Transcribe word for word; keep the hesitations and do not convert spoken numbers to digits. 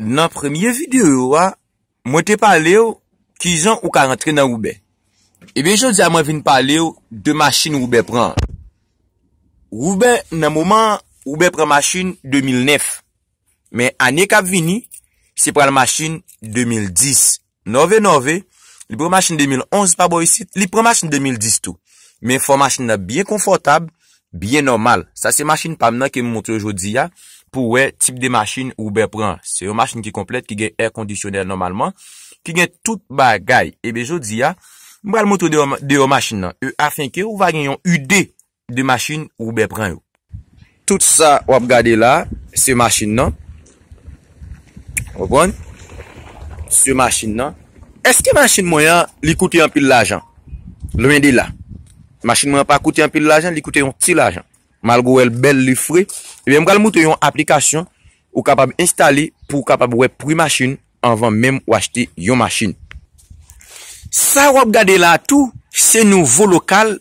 Nan premye videyo a, mwen te pale w kijan ou ka rantre nan Uber. Ebyen, jodi a mwen vin pale w de machin Uber pran. Uber, nan moman, Uber pran machin de mil nèf. Men ane k ap vini, se pral machin de mil dis. Nove nove, li pran machin de mil onz pa bò isit, li pran machin de mil dis tou. Men fò machin nan byen konfòtab, byen nòmal. Sa se machin pa m nan ke m montre w jodi a, pou w wè tip de machin Uber pran. Se yon machin ki konplèt, ki gen air conditioner nòmalman, ki gen tout bagay. Ebyen, jodi a, m pral montre w deyò, deyò machin nan, e afenke ou va gen yon ide de machin Uber pran yo. Tout sa w ap gade la, se machin nan. Ou konprann? Se machin nan. Èske machin mwen an, li koute anpil lajan? Lwen de la. Machin mwen an pa koute anpil lajan, li koute yon ti lajan. Malgre w wè l bèl, li fre. Ebyen, m pral montre yon aplikasyon ou kapab enstale pou w kapab wè pri machin anvan menm w achte yon machin. Sa w ap gade la a tou, se nouvo lokal